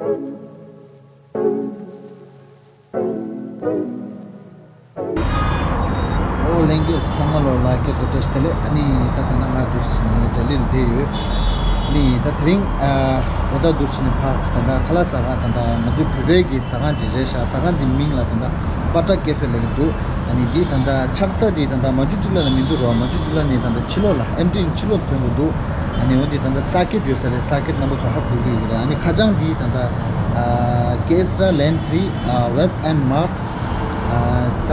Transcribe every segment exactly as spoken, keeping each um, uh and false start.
ཨོ་ལྷན་རྒྱས་ཚང་མ་ལོ་ལ་སྐད་གོ་བཀྲ་ཤིས་བདེ་ལེགས། ཨ་ནི་ད་ད་ན་ང་འདུག་སེ་ནས་ལྡི་ལི་ལ་བསྡད་ཡོད། ཨ་ནི་ད་དེ་རིང་ཨ་འོ་ད་འདུག་སེ་ནས་ཕ་ད་ད་ཁ་ལག་ཟ་ག་ད་ད་ང་ཚོའི་བོད་པའི་གི་ཟ་ཁང་ཅིག་རེད་ཤག་ཟ་ཁང་དེ་མིང་ལ་ད་ད་པ་ཏྲ་ཀེ་ཧྥེ་ལབ་ཀྱི་འདུག་ཨ་ནི་འདི་ད་ད་ཆགས་ས་དེ་ད་ད་མ་ཇུ་ཊི་ལ་ལ་མི་འདུག་རོ། མ་ཇུ་ཊི་ལ་ནས་ད་ད་ཕྱི་ལོགས་ལ་ཨེམ་ཊི་ཕྱི་ལོགས་ཐོན་གྱི་འདུག་ཨ་ནི་འོ་འདི་ད་ད་ས་ཀེད་ཡོད་ས་རེད། ས་ཀེད་རྣམ་པ་ཚོ་ཧ་གོ་གི་ཡོད་རེད། ཨ་ནི་ཁ་བྱང་འདི་ད་ད་ཨ་ཀེ་སར་ལེན་ཐི་རི་ཨ་West End Mart ཨ་ས་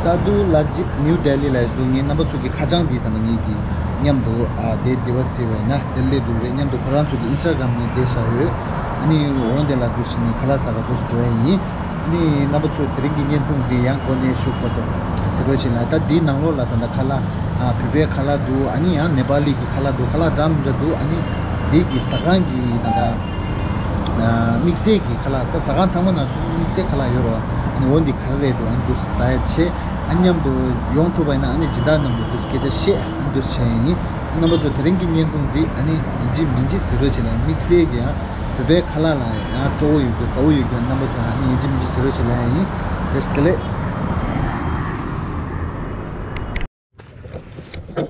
ས་དུ་ལ་ཇིབ་ནིའུ་ལྡི་ལི་ལ་ཡོད་འདུག་ངས་རྣམ་པ་ཚོ་གི་ཁ་བྱང་འདི་ད་ད་ངེད་ཀྱི་མཉམ་དུ་ཨ་དེ་དེ་བ་ཟེར་བས་ན་དེ་ལས་འགྲུབ་རེད། མཉམ་དུ་ཁོ་རང་ཚོ་གི་ཨིན་སི་ཊ་གྷ་རམ་ནས་བསྡད་བཞག་ཡོད། ཨ་ནི་འོ་འདི་ལ་འདུག་སེ་ནས་ཁ་ལག་ཟ་ག་འདུག་སེ་འགྲོ་ཡ་ཡིན། ཨ་ནི་རྣམ་པ་ཚོ་དེ་རིང་གི་བརྙན་ཐུང་འདི་ཡང་འགོ་ནས་མཇུག་བར་དུ་གཟིགས་རོགས་བྱེད་ལ། ད་འདིའི་ནང་ལོགས་ལ་ད་ལྟ་ཁ་ལག་ཨ་བོད་པའི་ཁ་ལག་འདུག་ཨ་ནི་ཡང་ནེ་པ་ལི་གི་ཁ་ལག་འདུག་ཁ་ལག་འདྲ་མི་འདྲ་འདུག་ཨ་ནི་འདི་གི་ཟ་ཁང་གི་ད་ལྟ་ཨ་དམིགས་བསལ་གྱི་ཁ་ལག་ད་ཟ་ཁང་ཚང་མ་ནང་སོ་སོའི་དམིགས་བསལ་ཁ་ལག་ཡོད་རེད་བ། ཨ་ནི་འོ་འདི་ག་རེ་རེད་འདུག་ཨ་ནི་འདུག་ཟླ་ཡ་ཆེ་ཨ་མཉམ་དུ་ཡོང་ཐུབ་པ་ཡིན་ན་ཨ་ནི་སྦྱིན་བདག་རྣམས་ལ་འདུག་སྐད་ཆ་བཤད་ཨ་ནི་འདུག་བྱས་ཡིན། རྣམ་པ་ཚོ་དེ་རིང་གི་བརྙན་ཐུང་འདི་ཨ་ནི་ཡིན་གཅིག་མིན་གཅིག་གཟིགས་རོགས་བྱེད་ལ། དམིགས་བསལ་གྱི་ཡང་བོད་པའི་ཁ་ལག་ལ་ཡང་སྤྲོ་བོ་ཡོད་རྒྱུ་དགའ་བོ་ཡོད་རྒྱུ་རྣམ་པ་ཚོ་ཨ་ནི་ཡིན་གཅིག་མིན་གཅིག་གཟིགས་རོགས་བྱེད་ལ་ཡིན། བཀྲ་ཤིས་བདེ་ལེགས།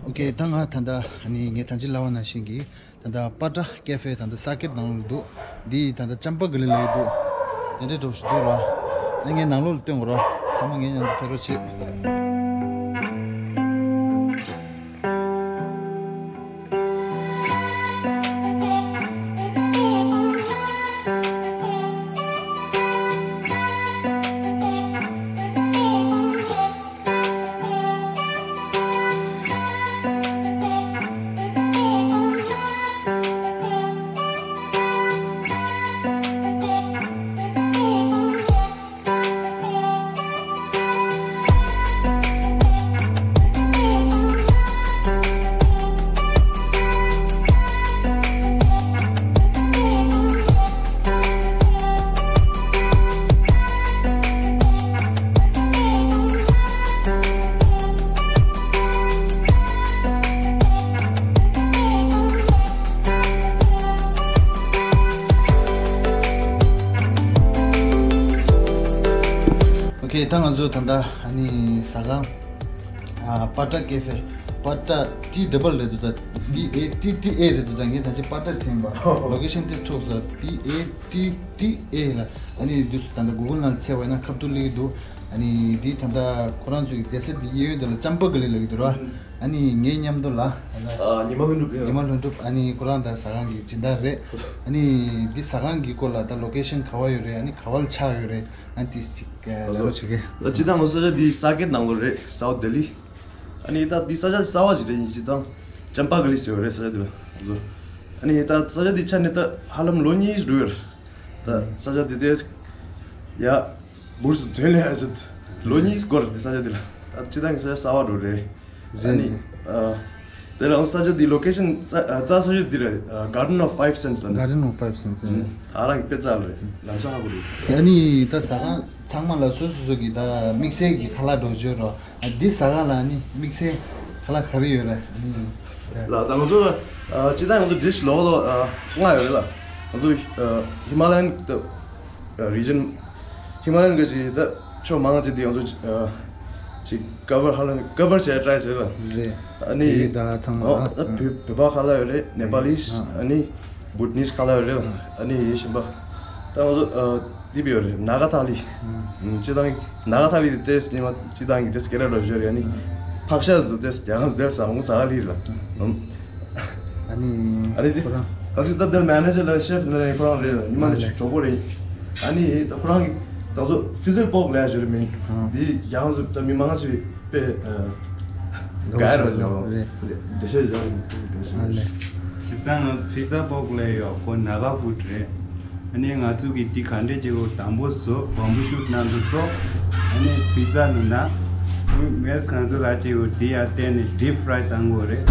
ཨོ་ཀེ། ད་ང་ད་ལྟ་ཨ་ནི་ངས་ད་ཅི་ལབ་པ་ནང་བཞིན་གྱི་ད་ལྟ་པ་ཏྲ་ཀེ་ཧྥེ་ད་ལྟ་ས་ཀེད་ནང་ལ་འདུག་འདི་ད་ལྟ་ཅམ་པ་ག་ལི་ལབ་ཀྱི་འདུག་དེ་འདྲའི་འགྲོ་ཞིག་འདུག་ར། ཨ་ངས་ནང་ལོགས་ལ་སྟོན་དགོས་ར། ཚང་མ་ངའི་མཉམ་དུ་ཕེབས་རོགས་བྱེད། ཨོ་ཀེ། ད་ང་ཚོ་ད་ལྟ་ཨ་ནི་ཟ་ཁང་ཨ་པ་ཏྲ་ཀེ་ཧྥེ། པ་ཏྲ་ཊི་ཌབ་ལ་རེད་འདུག་ད་པི་ཨེ་ཊི་ཊི་ཨེ་རེད་འདུག་ད་ངས་ད་ཅི་པ་ཏྲ་དྲན་པ། ལོ་ཀེ་ཤན་དེ་འཕྲོག་སོང་། པི་ཨེ་ཊི་ཊི་ཨེ་ལ། ཨ་ནི་འདུག་ད་ལྟ་གུ་གལ་ནང་བཙལ་བ་ཡིན་ན་ཁ་ཐུག་སླེབས་ཀྱི་འདུག་ཨ་ནི་འདི་ད་ལྟ་ཁོ་རང་ཚོའི་སྡེ་ཚན་འདི་གཡས་གཡོན་དེ་ལ་ཅམ་པ་ག་ལི་ལབ་ཀྱི་འདུག་ར། ཨ་ནི་ངའི་མཉམ་དུ་ལ་ཨ་ཉི་མ་ལྷུན་གྲུབ་ཉི་མ་ལྷུན་གྲུབ། ཨ་ནི་ཁོ་རང་ད་ཟ་ཁང་གི་སྦྱིན་བདག་རེད། ཨ་ནི་འདི་ཟ་ཁང་གི་སྐོར་ལ་ད་ལོ་ཀེ་ཤན་ག་བ་ཡོད་རེད། ཨ་ནི་ག་བ་ལ་ཆགས་ཡོད་རེད། ཨ་ནི་དེ་ཞིག་ལབ་རོགས་བྱེད་གི། ད་སྤྱིར་བཏང་ང་ཚོ་ས་ཆ་འདི་ས་ཀེད་ནང་ལོགས་རེད། སའུཐ་ལྡི་ལི། ཨ་ནི་ད་འདི་ས་ཆ་གསར་པ་ཞིག་རེད། སྤྱིར་བཏང་ཅམ་པ་ག་ལི་ཟེར་བ་རེད་ས་ཆ་འདི་ལ་ང་ཚོ། ཨ་ནི་ད་ས་ཆ་འདི་ཆ་ནས་ད་ཧ་ལམ་ལོ་གཉིས་འགྲོ་ཡོད་རེད། ད་ས་ཆ་འདི་དེ་ཡ་འབུར་སུ་དོན་ལས་ཡ་ཆེད་ལོ་གཉིས་འགོར་འདི་ས་ཆ་འདི་ལ། ད་སྤྱིར་བཏང་གི་ས་ཆ་གསར་པ་འགྲོ་རེད། ཨ་ནི་རེད། ཨ་དེ་ལ་ས་ཆ་འདི་ལོ་ཀེ་ཤན་རྩ་རྩ་ས་ཆ་འདི་རེད། Garden of Five Saints ལ་ནི། Garden of Five Saints། ཨ་རང་གི་དཔེ་རྩ་ལ་རེད། ལམ་ས་ཧ་གོ་རེད། ཨ་ནི་ད་ཟ་ཁང་ཚང་མ་ལ་སོ་སོ་སོ་གི་ད་དམིགས་བསལ་གྱི་ཁ་ལག་འགྲོ་བརྗོད་རོགས། ཨ་འདི་ཟ་ཁང་ལ་ནི་དམིགས་བསལ་ཁ་ལག་ག་རེ་ཡོད་རེད། ཨ་ནི་ལ་ད་ང་ཚོ་ལ་ཨ་སྤྱིར་བཏང་ང་ཚོ་ཌི་ཤི་ལོག་ལོག་ཨ་ལྔ་ཡོད་རེད་ལ། ང་ཚོ་ཨ་ཧི་མ་ལ་ཡན་ད་རི་ཇན། ཧི་མ་ལ་ཡན་གྱི་ད་ཕྱོགས་མང་ཆེ་འདི་ང་ཚོ་ཨ་ཅིག་ཀ་བར་ཧ་ལམ་ཀ་བར་བྱས་ཊ་རའི་བྱས་ལ། རེད། ཨ་ནི་དེ་ད་ཚང་མ་ཨ་ཨ་བོད་བོད་པ་ཁ་ལག་ཡོད་རེད། ནེ་པ་ལིས། ཨ་ཨ་ནི་བུ་ཊ་ནིས་ཁ་ལག་ཡོད་རེད། ཨ་ཨ་ནི་ཡེ་ཤེས་པ། ད་ང་ཚོ་ཨ་འདི་བི་ཡོད་རེད། ནཱ་ག་ཐ་ལི། ཨ་སྤྱིར་བཏང་ནཱ་ག་ཐ་ལི་དེ་ཏེས་ཉི་མ་སྤྱིར་བཏང་གི་ཏེས་སྐད་ལ་རོ་བཞོ་རེད། ཨ་ནི་ཕག་ཤ་ཚོ་ཏེས་རྒྱ་གར་ཏེས་ས་མོ་ཟ་ག་ལི་རེད་ལ། ཨ་ནི་ཨ་ནི་དེ་ཁོ་རང་ཨ་ཙི་ད་དེར་མེ་ནེ་ཇར་ལ་ཤེ་ཕི་ནི་ཁོ་རང་རེད། ཉི་མ་ནི་ཨ་ལེ་གྲོགས་པོ་རེད། ཨ་ནི་ད་ཁོ་རང་གི་ད་ཚོ་ཕི་ཛར་པོག་ལས་བཞོ་རེད་མིན། ཨ་དེ་རྒྱ་གར་ཚོ་ད་མི་མང་ཆེ་བས་དཔེ་ཨ། ག་རེ་རེད། འགྲེལ་བཤད་བྱ། ཨ་ལེ། སྤྱིར་བཏང་ཕི་ཛར་པོག་ལས་ཡོད་ཁོ་ནཱ་ག་ཧྥུཌ་རེད། ཨ་ནི་ང་ཚོ་གི་དེ་ག་འདྲས་བྱེད་དགོས། དང་པོ་བཟོ་བམ་བུ་ཤུཊ་ནང་དུ་བཟོ། ཨ་ནི་ཕི་ཛ་ནི་ན་མེས་ང་ཚོ་ག་བྱེད་དགོས། དེ་ཡར་བསྟན་ནས་ཌིབ་ཕ་རའི་བཏང་དགོས་རེད།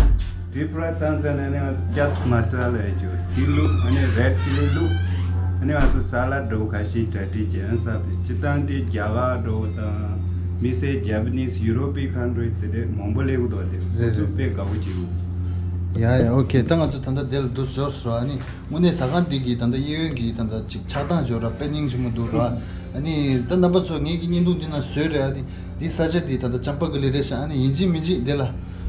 ཌིབ་ཕ་རའི་བཏང་ཚར་ནས་ཨ་ནི་ང་ཚོ་ཅཊ་མ་སཱ་ལ་ཡོད་ཀྱི་དེ་བླུགས། ཨ་ནི་རེཌ་ཅི་ལི་བླུགས། ཨ་ནི་ང་ཚོ་ས་ལ་འགྲོ་ཁ་ཤས་གྲ་སྒྲིག་བྱས་ཨ་ས་བྱས། སྤྱིར་བཏང་དེ་རྒྱ་གར་འགྲོ་དང་མི་སེར་ཇ་པ་ནིས་ཡུ་རོ་པི་ཁན་ཊི་རི་དེ་འདྲས་མང་པོ་སླེབས་ཀྱི་འདུག་དེ་ཁོ་ཚོ་དཔེ་དགའ་པོ་བྱེད་ཀྱི་འདུག་ཡ་ཡ། ཨོ་ཁེ། ད་ང་ཚོ་ད་ལྟ་དེ་ལ་འདུག་ཟེར་ཟེར་བ། ཨ་ནི་དངོས་གནས་ཟ་ཁང་འདི་གི་ད་ལྟ་གཡས་གཡོན་གྱི་ད་ལྟ་ཅིག་ཆགས་སྟངས་ཟེར་བ་དཔེ་སྙིང་རྗེ་མོ་འདུག་ར། ཨ་ནི་ད་རྣམ་པ་ཚོ་ངེད་ཀྱི་བརྙན་ཐུང་འདི་ན་བཟོས་རེད། ཨ་ནི་འདི་ས་ཆ་འདི་ད་ལྟ་ཅམ་པ་ཀ་ལི་རེད་ཤག་ཨ་ནི་ཡིན་གཅིག་མིན་གཅིག་འདི་ལ་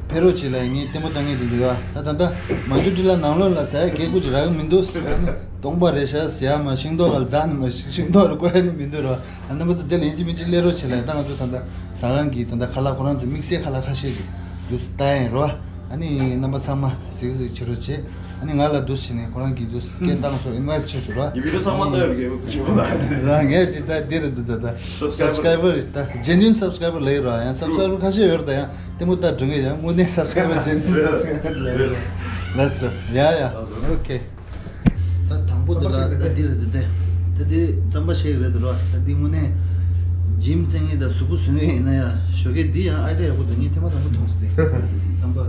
ཕེབས་རོགས་བྱེད་ལབ་ངས་ལྟད་མོ་ལྟ་མཁན་དེ་ཚོ་ཡོད། ད་ད་ལྟ་མ་འཇུ་འདི་ལ་ནང་ལོགས་ལ་ཟ་ཡ་གད་ཀུ་ཅིག་རག་གི་མི་འདུག་ཨ་ནི་སྟོང་པ་རེད་ཤག་ཟེར་ཡ་མ། ཤིང་ཏོག་ག་ལ་འཛག་ནི་མ། ཤིང་ཤིང་ཏོག་ལ་བཀོལ་ཡ་ནི་མི་འདུག་ར། ཨ། རྣམ་པ་ཚོ་དེ་ལ་ཡིན་གཅིག་མིན་གཅིག་སླེབས་རོགས་བྱེད་ལ། ད་ང་ཚོ་ད་ལྟ་ཟ་ཁང་གི་ད་ལྟ་ཁ་ལག་ཁོ་རང་ཚོ་དམིགས་བསལ་ཁ་ལག་ཁ་ཤས་ཀྱི་འདུག་ལྟ་ཡིན་རོ། ཨ་ནི་རྣམ་པ་ཚང་མ་གཟིགས་གཟིགས་བྱེད་རོགས་བྱེད། ཨ་ནི་ང་ལ་འདུག་བྱས་ནས་ཁོ་རང་གིས་འདུག་སྐད་བཏང་སོང་། ཨིན་ཝའིཊ་བྱས་སོང་རོ། ཡི་བི་ཌི་ཡོ་ཚང་མ་ལྟ་ཡོད་རྒྱལ་པོ་ཁྱེད་ལ། རང་ངས་ཅིག་ལྟ་འདི་རེད་འདུག་ད་ལྟ་སབ་སི་ཀ་རའི་བར་རེད། ད་ཇེ་ནུ་ཨིན་སབ་སི་ཀ་རའི་བར་ལ་ཡོད་ར། ཡང་སབ་སི་ཀ་རའི་བར་ཁ་ཤས་ཡོད་ར། ད་ཡང་ལྟད་མོ་ལྟ་འགྲོ་མཁན་ཡང་དངོས་གནས་སབ་སི་ཀ་རའི་བར་ཇེ་ནུ་ཨིན་སབ་སི་ཀ་རའི་བར་ལ་ཡོད་ར། ལགས་སོ། ཡ་ཡ། ཨོ་ཁེ། ད་དང་པོ་འདི་ལ་ད་འདི་རེད་འདི་དེ། ད་འདི་རྩམ་པ་ཤེས་རེད་འདུག་ར། ད་འདི་དངོས་གནས་ཇིམ་རྩེ་མཁན་དང་གཟུགས་པོ་བཟོ་མཁན་ཡིན་ན་ཡང་ཞོགས་ཀས་འདི་ཡང་ཨའི་ཌི་ཡ་ཡག་པོ་འདུག་ངས་ཐེངས་མ་དང་པོ་མཐོང་སོང་། རྩམ་པ་ར།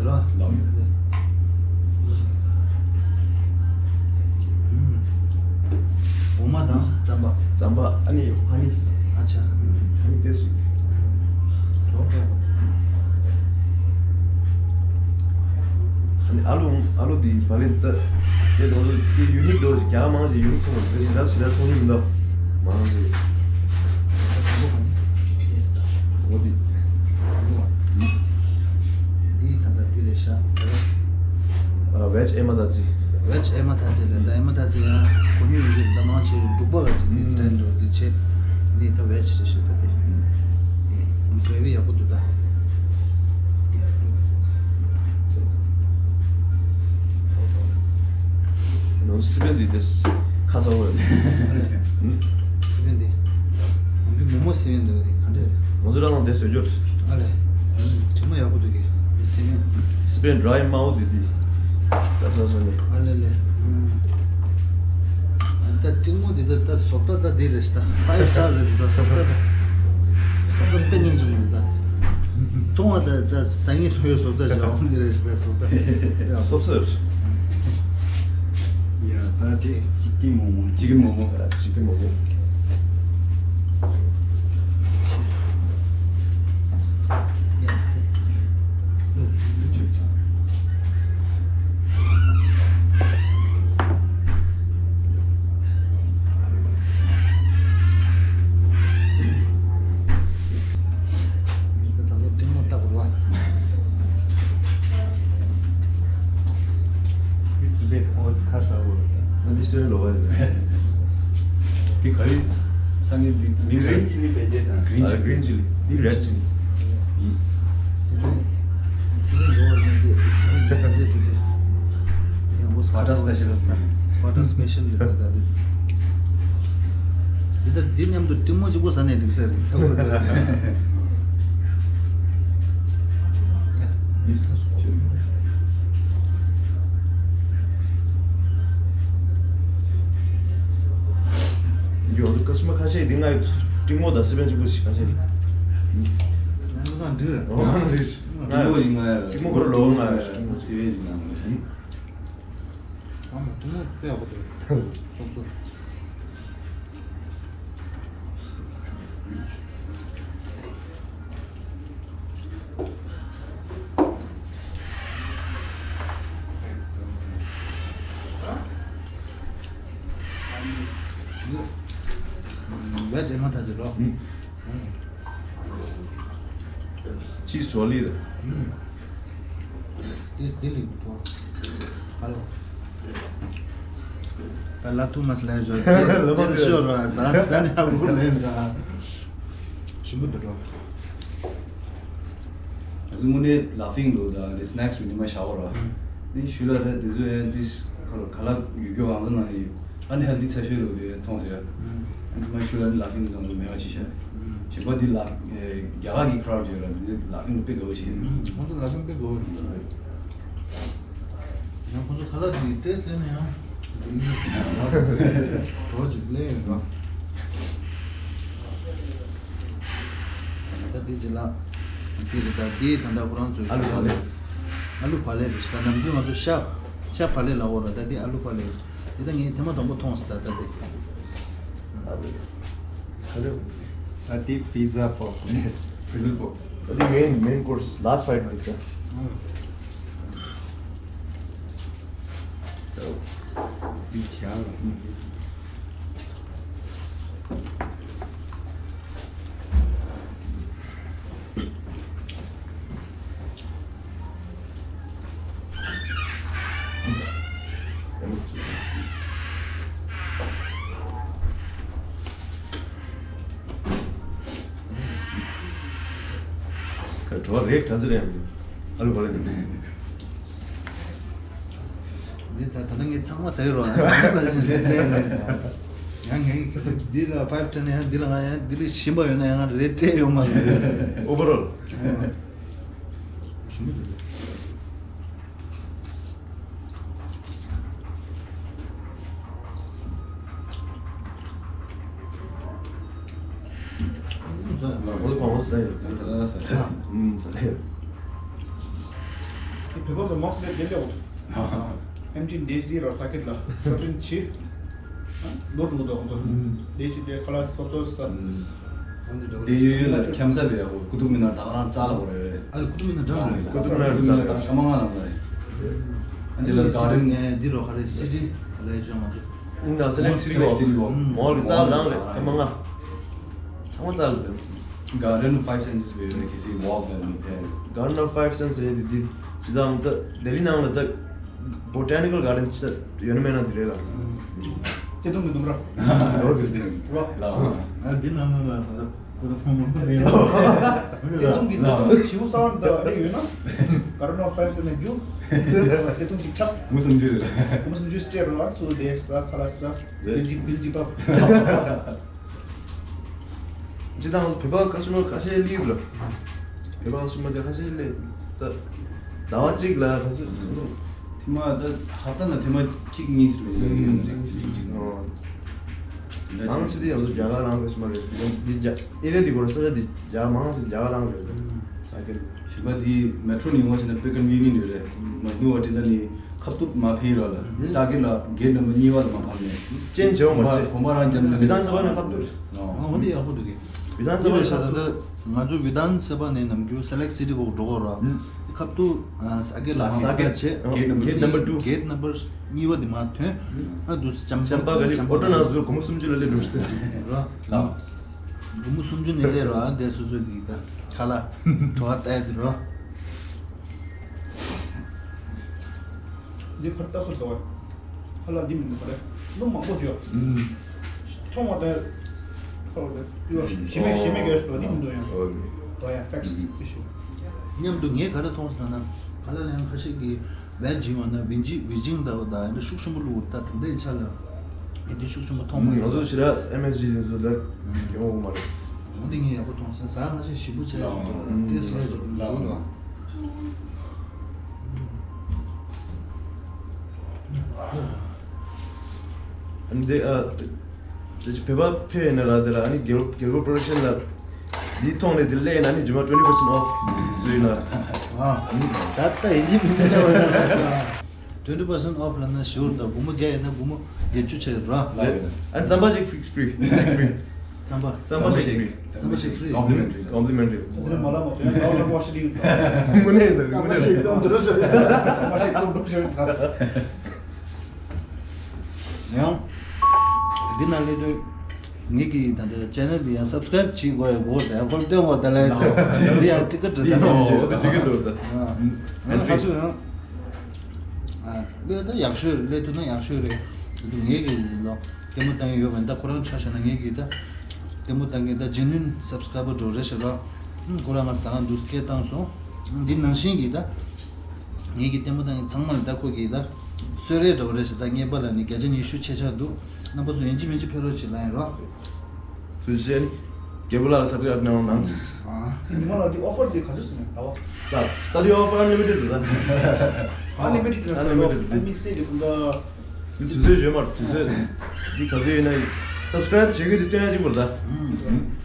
འོ་མ་དང་རྩམ་པ། རྩམ་པ། ཨ་ནི་ཧ་ནི། ཨ་ཆ། ཧ་ནི་ཏེ་སི། ཨ་ནི་ཨ་ལུ། ཨ་ལུ་འདི་བ་ལེན་ཏ། དེ་ཚོ་དེ་ཡུ་ནིག་འདུག་རྒྱ་མང་ཞིག་ཡུ་ནིག་ཐོག་དེ་ཞེ་དྲག་ཞེ་དྲག་མཐོང་རྒྱུ་མི་འདུག་མང་ཞིག་འོ་དེ། འདི་ད་ལྟ་འདི་ལས་ཤ། ཨ། ཝེཇ་ཨེ་མ་ད་ཙི། ཝེཇ་ཨེ་མ་ད་ཙི་ལ། ད་ཨེ་མ་ད་ཙི་ཡང་གོ་མྱོང་ཡོད་ཀྱི། ད་མང་ཆེ་འབྲུག་པ་ལ་ཅིག་འདི་སི་ཊའིལ་འདྲ་བོ་འདི་བྱེད། འདི་ད་ཝེཇ་རེད་ཤག་ད་དེ། འདི་གྲེ་བི་ཡག་པོ་འདུག་ད། ནོ་སི་པན་འདི་དེ་ཁ་ཚ་བོ་རེད། སི་པན་འདི། ང་ཚོའི་མོག་མོག་སི་པན་འདི་ག་འདྲ་རེད། ང་ཚོ་རང་ལ་དེ་བཟོས་རྒྱུ་རེད། ཨ་ལས། ཇི་མ་ཡག་པོ་འདུག་གི། འདི་སི་པན། སི་པན་ཌ་རའི་དམར་པོ་འདི་འདི། ཙབ་ཙབ་བཟོས་ནས། ཨ་ལས་ལས། ཨུམ། ད་ཏིང་མོ་འདི་ད་ད་བཟོ་ལྟ་ད་འདི་རེད་ཤག་ད་ཕའིབ་སི་ཊར་རེད། ད་བཟོ་ལྟ་ད། བཟོ་ལྟ་དཔེ་སྙིང་རྗེ་མོ་རེད་ད། མཐོང་བ་ད་ད་ཟ་སྙིང་འདོད་པའི་བཟོ་ལྟ་ཞིག་འོང་གི་རེད་ཤག་ད་བཟོ་ལྟ། སོབ་སོབ། ཡ་ད་དེ་ཅི་ཀི་མོག་མོག་ཅི་ཀི་མོག་མོག་ཅི་ཀི་མོག་མོག་ད་ལོ་ཏིང་མོ་ལྟ་དགོས་རེད་བ། འདི་སི་པན་ཨོ་ཙི་ཁ་ཚ་བོ་རེད། འདི་སི་པན་ལོག་རེད། འདི་ག་རེ། སང་ཉིན་འདི་མིང་རེད། གྷི་རིན་ཆི་ལི་བེ་ཇེ་དང་། གྷི་རིན་ཆི་ལི། གྷི་རིན་ཆི་ལི། འདི་རེད་ཆི་ལི་ཡིན། སི་པན། སི་པན་ལོག་རེད། འདི་སི་པན་གྱི་ག་འདྲ་འདུག་དེ། ཡང་ཨོ་ཙི་ཁ་ཚ་བོ་རེད། ཝ་ཊར་སི་པེ་ཤལ་ལི། ཝ་ཊར་སི་པེ་ཤལ་ལི་རེད་ད་འདི། འདི་ད་འདི་མཉམ་དུ་ཏིང་མོ་གཅིག་པོ་ཟ་ནས་འགྲིག་ས་རེད། ཚ་བོ་རེད་ད། ཡོད་ཀ་སི་ཊ་མར་ཁ་ཤས་འདི་ང་ཏིང་མོ་དང་སི་པན་གཅིག་པོ་ཞིག་ཁ་ཤས་རེད། ང་འདི་རེད། ང་རེད། ཏིང་མོ་གོ་ར་ལོག་ང་རེད། སི་པན་གཅིག་ང་རེད། ཨ་མ་ཏིང་མོ་དཔེ་ཡག་པོ་འདུག་སོབ་སོབ། ཝེཇ་ཨེ་མ་ད་ཙི་རོ། ཅིས་ཇོ་ལི་རེད། ཏིས་དི་ལི་འགྲོ། ཧ་ལོ། ད་ལ་ཐུ་མ་སི་ལེན་ཞོར། ལ་མ་ཏེ་ཤོར་བ་ད་ས་ནི་ཧ་གོ་ལེན་ད། ཞིམ་པོ་འདུག་འགྲོ། ང་ཚོ་དངོས་གནས་ལ་ཕིང་འདུག་ད་དེ་སི་ནེག་སི་ཉི་མ་ཤ་བོ་ར། ནི་ཞུ་ལ་རེད་དེ་ཚོ་ཡང་ཏིས་ཁ་ལོ་ཁ་ལག་ཡོད་རྒྱུ་གང་ས་ན་ནི། ཨན་ཧེལ་དི་ཚ་ཤོས་ལོ་དེ་ཚོང་ཟེར། ཨན་དི་མ་ཤུ་ལ་ནི་ལ་ཕིང་དུ་ཚོང་ཟེར་མེད་པ་ཅི་ཤ། ཞིག་པ་འདི་ལ་རྒྱ་གར་གྱི་ཁྲའོ་ཌི་ཡོད་ར་འདི་ལ་ཕིང་དུ་དཔེ་དགའ་བོ་ཞིག་ཡིན། ཁོང་ཚོ་ལ་ཕིང་དཔེ་དགའ་བོ་རེད། ཡང་ཁོང་ཚོ་ཁ་ལག་འདི་ཏེས་ལེན་ན་ཡང་འདི་གྲོ་ཅིག་ལེན་ཡོད་ར། ད་འདི་ཅི་ལ་འདི་རེད། ད་འདི་ད་ལྟ་ཁོ་རང་ཚོའི་ཨ་ལུ་ཕ་ལེ། ཨ་ལུ་ཕ་ལེ་རེད། ད་ནམ་རྒྱུན་ང་ཚོ་ཤ་ཤ་ཕ་ལེ་ལ་འོ་ར། ད་འདི་ཨ་ལུ་ཕ་ལེ་རེད། དེ་ད་ངས་ཐེངས་མ་དང་པོ་མཐོང་སོང་ད་ལྟ་དེ། ཨ་དེ་ཕི་ཛ་པོག་ཕི་ཛ་པོག་ཨ་དེ་མེན་མེན་ཀོར་སི་ལ་སི་ཊི་ཕའིཊ་དེ་ད། འདི་བཞག་ལ། ག་བྲོ་བ་རེད་ག་ཚོད་རེད་ཡང་། ཨ་ལུ་ག་ལ་ནི། འདི་ད་ད་ལྟ་ངས་ཚང་མ་ཟ་ཡི་རོགས་ཡང་ངས་ཁ་སང་འདི་ལ་ཕའིབ་སྤྲད་ན་ཡང་འདི་ལ་ང་ཡང་འདི་ལས་ཞིམ་པ་ཡོད་ན་ཡང་ང་རེད་སྤྲད་ཡོད་མ་རེད། ཨོ་བར་ཨོལ། ཞིམ་པོ་འདུག་ཨུམ་ཟ། ཨོལ་ཁོང་ཨོལ་ཟ་ཡོད། ཟ་ཟ་ཟ། ཨུམ་ཟ་ཡོད། བོད་པ་ཚོ་མང་ཆེ་བ་རྒྱན་ལས་འོང་། ཨེམ་ཆི་འདས་ཅི་ར་ས་ཀེད་ལ་ཤོ་ཊིན་ཆི། ལོ་དྲུག་དོ་ཁོང་ཚོ། འདས་ཅི་འདས་ཁ་ལ་སོབ་སོབ་ས། དེ་ཡོད་ཡོད་ལ་ཁྱམ་ས་བས་ཡག་པོ་ཀུ་ཏུབ་མི་ནར་ད་ག་རང་རྩ་ལ་བོར་ཡོད་རེད། ཨ་ཀུ་ཏུབ་མི་ནར་འགྲམ་རེད། ཀུ་ཏུབ་མི་ནར་རྩ་ལ་ཀ་མ་ང་ལ་མ་རེད། ཨ་འདི་ལ་ག་རེ་འདི་རོ་ཁ་རེ་སི་ཏི་ལ་ཡོད་ཅོ་མ་ཐུབ། ཨིན་ད་སི་ལེག་སི་ཏི་ཝོག་མོལ་གི་རྩ་ལ་རང་རེད་ཀ་མ་ང་། ཚང་མ་རྩ་ལ་རེད། Garden of Five Senses བས་ཡོད་ན་གལ་སྲིད་ཝོག་ལ་ནི་དེ། Garden of Five Senses རེད་འདི་འདི་ཇི་ལྟར་ད་ལྡི་ལི་ནང་ལ་ད། Botanical Garden ཅི་ཡོད་ན་མེད་ན་འདི་རེད་ལ། བརྩེ་དུང་གི་ལྡུམ་ར། ལོ་རེད་རེད། རོ། ལ། ང་འདི་ནང་ལ་ལ་ཁོ་ར་ཕོ་མོ་ཕོ་ལེ། བརྩེ་དུང་གི་བརྩེ་དུང་གི་བྱིའུ་གསར་འདི་རེ་ཡོད་ན། Garden of Five Senses ནས་རྒྱུ། བརྩེ་དུང་གི་ཁྲབ། མུ་སུམ་ཅུ་རེད། མུ་སུམ་ཅུ་སྤྲད་རོགས་ཨ་ཚུ་དེ་ས་ཁ་ལ་ས། རེད། བིལ་ཇི་བིལ་ཇི་པབ། ཇི་ལྟར་བོད་པ་ཁ་ཤས་ཁ་ཤས་སླེབས་ལ། བོད་པ་ཁ་ཤས་མ་དེ་ཁ་ཤས་སླེབས། ད་ཟླ་བ་གཅིག་ལ་ཁ་ཤས། ཐེངས་མ་ད་ཧབ་ཏ་ན་ཐེངས་མ་གཅིག་གཉིས་སུ་ཡོད་ཡོད་གཅིག་གཉིས་སུ་ཡོད། ཨོ། མང་ཆེ་དེ་ཡང་རྒྱ་གར་རང་གི་ཤི་མ་རེད། འདི་རྒྱ་ཨེ་རི་ཡ་འདི་གོ་ས་ཆ་འདི་རྒྱ་མང་ཆེ་རྒྱ་གར་རང་རེད། ས་ཀེ་ལ། བཞི་པ་དེ་མེ་ཊྲོ་ནས་ཡོང་བ་བྱས་ན་དཔེ་ཀོན་ཝི་ནི་ཡེན་ཊི་ཡོད་རེད། མ་ནུ་བ་དེ་འདྲ་ནི་ཁ་ཐུག་མ་ཕེབས་ར་ལ་ས་ཀེ་ལ་གེ་ཊི་ནམ་བར་གཉིས་པ་ལ་མ་ཕབ་ནས། ཅན་བྱེད་འོང་བ་ཅེ། གོམ་པ་རང་འཇམ་ནས་མི་ཐང་ཚ་བ་ནས་ཁ་ཐུག་རེད། ཨ་འོ་འདི་ཡག་པོ་འདུག་གི། མི་ཐང་ཚ་བ་ནས་ཁ་ཐུག་ང་ཚོ་བི་དྷན་སེ་བ་ནས་ནམ་རྒྱུན་སེ་ལེག་སི་ཊི་ཝོག་འགྲོ་གོ་ར། ཁ་ཐུག་ས་ཀེ་ལ་མ་ཕབ་བྱས། གེ་ཊི་ནམ་བར་གཉིས་པ། གེ་ཊི་ནམ་བར་གཉིས་པ་དེ་མ་ཐོན། ཨ་འདུག་ཅམ་པ་ག་ལེ་ཨོ་ཊོ་ནང་ཚུར་སྒོར་མོ་སུམ་ཅུ་ལ་སླེབས་འགྲོ་ཤི་ཏེ། ར། ལ། སྒོར་མོ་སུམ་ཅུ་ནས་སླེབས་ར་འདས་སོ་སོ་གི་ད་ཁ་ལ་བྲོ་བ་ལྟ་ཡ་དེ་ར། འདི་ཁར་ལྟ་སོ་དོ། ཁ་ལ་འདི་མི་འདུག་ཁ་ལ་སྣུམ་མང་པོ་བཅོས། མཐོང་བ་དང་ཁ་ལ་དང་ཞི་མི་ཞི་མི་གས་དོ་འདི་མི་འདུག་ཡང་། དོ་ཡང་ཕེག་སི་ཏི་ཤུ། མཉམ་དུ་ངས་ག་རེ་མཐོང་སོང་ན་ཁ་ལ་ལ་ཡང་ཁ་ཤས་ཀྱིས། བན་ཇིང་བ་ན་བིན་ཇི་བི་ཇིང་ད་བ་ད་ཡང་ཤུགས་ཆེན་པོ་བླུགས་ད་དེ་འདྲའི་ཆ་ལ་ཡིན་དེ་ཤུགས་ཆེན་པོ་མཐོང་མ་ང་ཚོ་ཞི་ར་ཨེམ་ཨེས་ཇི་ཟིན་ཚོ་ད་ཡོང་འོང་མ་རེད། འོ་དེ་ངས་ཡག་པོ་མཐོང་སོང་ཟ་ང་ཞིག་ཞིབ་པོ་བྱས་ཡོང་དོ་ཏེ་སོ་ཡ་ཅིག་བཟོ་ལ། འདི་ཨ། དེ་ཅི་བོད་པ་ཕེ་ཡིན་ན་ར་དེ་ལ་ཨ་ནི་རྒྱལ་རྒྱལ་པོ་པོ་རོ་ཌག་ཤན་ལ་འདི་མཐོང་ནས་དེ་ལས་ཡིན་ན་ནི་རྗེས་མ་twenty percent off བཟོས་ཡིན་ན། ཨ་ད་ལྟ་ཡིན་གཅིག་མིན་གཅིག་ལ་twenty percent off ལ་ན་ཞུ་ད་སྒོར་མོ་བརྒྱ་ཡིན་ན་སྒོར་མོ་བརྒྱད་ཅུ་བྱས་ར། ལ་ཡོད། ཨ་རྩམ་པ་ཞིག་ཕི་ཕི་རི་ཕི་རི། རྩམ་པ། རྩམ་པ་ཞིག་ཕི་རི། རྩམ་པ་ཞིག་ཕི་རི། Complimentary. Complimentary. ཚེ་འདིར་མ་ལ་མ་ཐོན་ཡང་ལ་ལ་བ་ཤི་རིང་དང་། དངོས་གནས་ཡིན་ད་དངོས་གནས་ཡིན། རྩམ་པ་ཞིག་སྟོན་འགྲོ་ཤོག་རྩམ་པ་ཞིག་སྟོན་འགྲོ་ཤོག་ཡང་། འདི་ན་སླེབས་དུས། ངེད་ཀྱི་ད་ལྟ་ཆེ་ནལ་འདི་ཡང་སབ་སི་ཀ་རེབ་བྱེད་དགོས་ཡ་དགོས་ད་ཡང་ཁོར་སྟོན་དགོས་ད་ལས་འདི་ཡང་ཊི་ཀེ་ཊི་རེད་ད། འདི་ཡང་འདི་ཊི་ཀེ་ཊི་རེད་ད། ཨ་ཁ་ཤུ་ཡང་། ཨ་སླེབས་ད་ཡག་ཤོས་རེད། སླེབས་ཐུབ་ན་ཡག་ཤོས་རེད། འདི་ངེད་ཀྱི་ལོ་ལྟད་མོ་ལྟ་མཁན་ཡོད་པ་ཡིན་ད་ཁོ་རང་ཆ་བཞག་ན་ངེད་ཀྱི་ད་ལྟད་མོ་ལྟ་མཁན་ད་ཇེ་ནུན་སབ་སི་ཀ་རེབ་འགྲོ་རེད་ཤག་ལ། ཁོ་རང་ང་ཟ་ཁང་འདུག་སྐད་བཏང་སོང་། འདི་ནང་བཞིན་གྱི་ད། ངེད་ཀྱི་ལྟད་མོ་ལྟ་མཁན་ཚང་མ་ལ་ད་ཁོ་གིས་ད་གསོལ་རས་འདྲ་བོ་རེད་ཟེར། ད་ངེས་པ་ལ་ནི་བརྒྱ་ཆ་ཉི་ཤུ་ཆད་ཆག་འདུག་རྣམ་པ་ཚོ་ཡིན་གཅིག་མིན་གཅིག་ཕེབས་རོགས་བྱེད་ལ་ཡིན་རོགས། ཐུགས་རྗེ་ཆེ། རྒྱལ་པོ་ལགས་ལ་སབ་སི་ཀ་རེབ་གནང་རོགས་གནང་། ཨ། ཉི་མ་ལགས་འདི་ཨོ་ཕར་འདི་ག་ཚོད་ཟིན་ནས་ད་བ། ད་ད་འདི་ཨོ་ཕར་ཨན་ལི་མི་ཊེཌ་རེད་ད། ཨན་ལི་མི་ཊེཌ་རེད་ཟེར་རོ། ཨན་ལི་མི་ཊེཌ་རེད། དམིགས་བསལ་གྱི་ཁོང་ད། འདི་དུས་ཚོད་ཡོད་མ་རེད། དུས་ཚོད་འདི་ག་ཚོད་ཡིན་ན་སབ་སི་ཀ་རེབ་བྱེད་དགོས་འདི་སྟོན་ཡ་གཅིག་པོ་རེད་ད།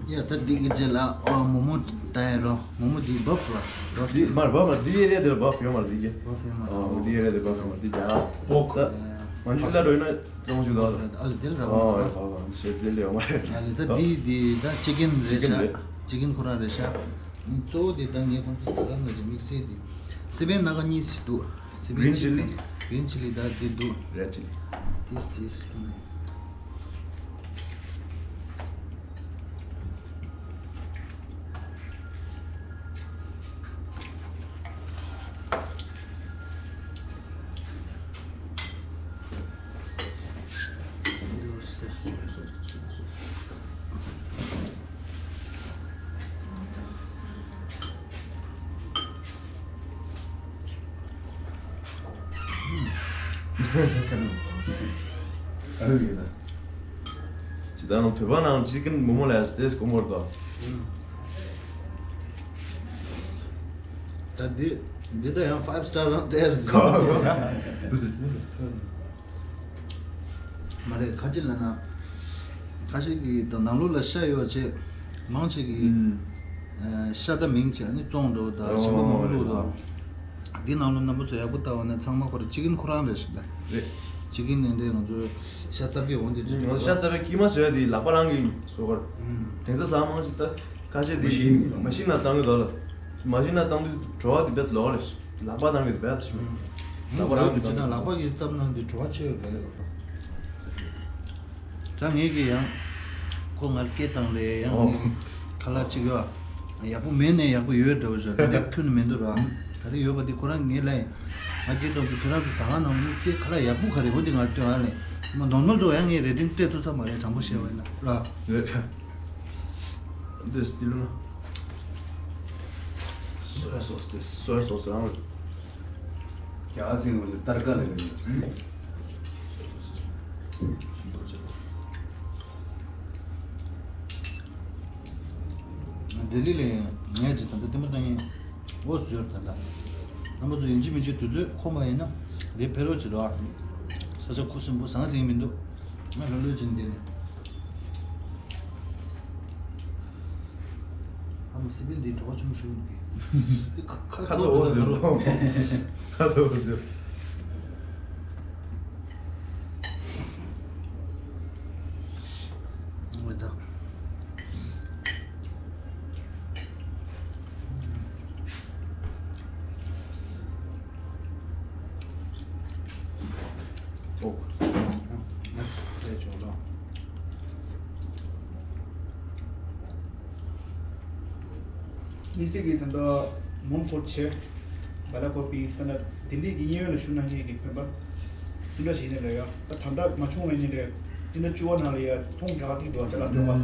ཡ་ད་འདི་གི་རྗེས་ལ་ཨོ་མོ་མོ་ད་ཡ་རོ། མོ་མོ་འདི་བབ་ར། འདི་མར་བབ་མ་འདི་ཨེ་རི་ཡ་འདིར་བབ་ཡོད་མ་རེད་འདི་གི། བབ་ཡོད་མ་རེད། ཨོ་འདི་ཨེ་རི་ཡ་འདིར་བབ་ཡོད་མ་རེད་འདི་རྒྱ། ཨོ་ཁ། མ་འཇུ་ལ་འགྲོ་ཡིན་ན་ཏོང་ཞུ་དོ། ཨ་ལ་དེ་ལ་ར་བ། ཨོ་ཨོ་ཞེ་དེ་ལས་ཡོད་མ་རེད། ཨ་ལ་ད་འདི་འདི་ད་ཅི་ཀེན་རེད་ཤག་ཅི་ཀེན་རེད། ཅི་ཀེན་ཁོ་རང་རེད་ཤག་གཙོ་བོ་འདི་ད་ངས་ཁོང་ཚོ་ཟ་ཁང་ལ་ཅིག་དམིགས་བསལ་འདི་སི་པན་སྣ་ཁ་གཉིས་ཤིག་འདུག་སི་པན་ཆི་ལི། Green chilli ད་འདི་འདུག Red chilli. This, this. ཇི་ལྟར་བོད་པ་ནང་chicken མོག་མོག་ལས་དེ་དཀོན་པོ་རེད་དོ། ད་འདི་འདི་ད་ཡང་five star རང་དེར། མ་རེད། ཁ་ཅིག་ལ་ན། ཁ་ཤས་ཀྱིས་དང་ནང་ལོགས་ལ་ཤ་ཡོད་ཅེས། མང་ཆེ་གིས་ཨུམ། ཨ། ཤ་ད་མིང་ཆེ་ཨ་ནི་བཙོང་འགྲོ་ད་ཞིམ་པོ་མང་པོ་བླུགས་ད། འདི་ནང་ལོགས་རྣམ་པ་ཚོ་ཡག་པོ་ལྟ་བ་ན་ཚང་མ་ཁོ་ར་chicken ཁོ་རང་རེད་ཤག་ད། རེད། chicken ནི་འདི་ང་ཚོ་ཤ་རྩ་བརྒྱད་འོང་དེ་ང་ཚོ་ཤ་རྩ་བརྒྱད་ཀྱི་མ་བཟོས་ཏེ་ལག་པ་རང་གིས་བཟོ་གར། ཨུམ། དེང་སང་ཚང་མང་ཆེ་ད་ཁ་ཤས་དེ་མ་ཤིན་ན་བཏང་གི་འདུག་ལ། མ་ཤིན་ན་བཏང་དུས་བྲོ་བ་དེ་བེད་ལོག་རེད། ལག་པ་ནང་གི་རྦད་ཞིམ། ལག་པ་ནང་གི་ལག་པ་གི་རྩམ་ནང་གི་བྲོ་བ་ཆེ་བའི་རྦད་ཡོད། ད་ངས་ཀྱི་ཡང་ཁོ་ང་སྐད་བཏང་ལས་ཡང་ཨོ། ངས་ཁ་ལག་ཅིག་ཡོད། ཡག་པོ་མེད་ནས་ཡག་པོ་ཡོད་འདྲ་བོ་ཞིག་ད་ཁྱོན་ནས་མི་འདུག་ར། ད་རེ་ཡོད་པ་འདི་ཁོ་རང་ངས་ལས་ང་སྐད་བཏང་དུས་ཁྱོད་རང་ཚོ་ཟ་ཁང་ནང་མི་སེ་ཁ་ལག་ཡག་པོ་ག་རེ་འོ་འདི་ང་སྟོན་ཨ་ལས་མ་ནོར་མལ་འགྲོ་ཡང་ངས་རེ་ཏིང་སྤྲད་ཐུབ་ས་མ་རེད། དྲང་པོ་བཤད་བ་ཡིན་ན་ར། རེད། འདི་སྟིལ་ན། Soy sauce དེ། Soy sauce རང་རེད། རྒྱ་ཚིང་བ་ལ་ཏར་ཀ་ལ་ཡོད། ལྡི་ལི་ལ་ངས་ཅི་ད་ལྟ་ལྟད་མོ་ལྟ་མཁན་འོ་ཟེར་ད་ལྟ། རྣམ་པ་ཚོ་ཡིན་གཅིག་མིན་གཅིག་དུས་ཚོད་ཁོམ་པ་ཡིན་ན་དེ་ཕེབས་རོགས་བྱེད་རོགས། ས་ཆ་ཁུ་སིམ་པོ་ཟང་ཟིང་མི་འདུག་ང་ལྷོད་ལྷོད་ཅིག་འདི་ནས། ཨ་མ་སི་པན་འདི་གྲོགས་པོ་ཆུང་ཞུ་འདུག་གི། འདི་ཁ་ཁ་ཁ་ཚ་འོ་ཟེར་རོ། ཁ་ཚ་འོ་ཟེར། འོ་ད། ཨོ། དམིགས་བསལ་གྱི་ད་ལྟ་མོན་གྷོ་ཆེ། སྦེ་ལ་ཀོ་པི་ད་ལྟ་ལྡི་ལི་གི་གཡས་གཡོན་ལ་བཞུགས་གནང་མཁན་གྱི་བོད་པ་སུ་འདྲ་ཞིག་ཡིན་ནའི་རེད་ཡ། ད་ད་ལྟ་མ་བྱུང་བ་ཡིན་ནའི་རེད། སྤྱི་ཟླ་བཅུ་པ་ནང་ལ་ཡ་ཚོང་རྒྱག་གི་འདུག་ཅ་ལག་སྟོན་པ།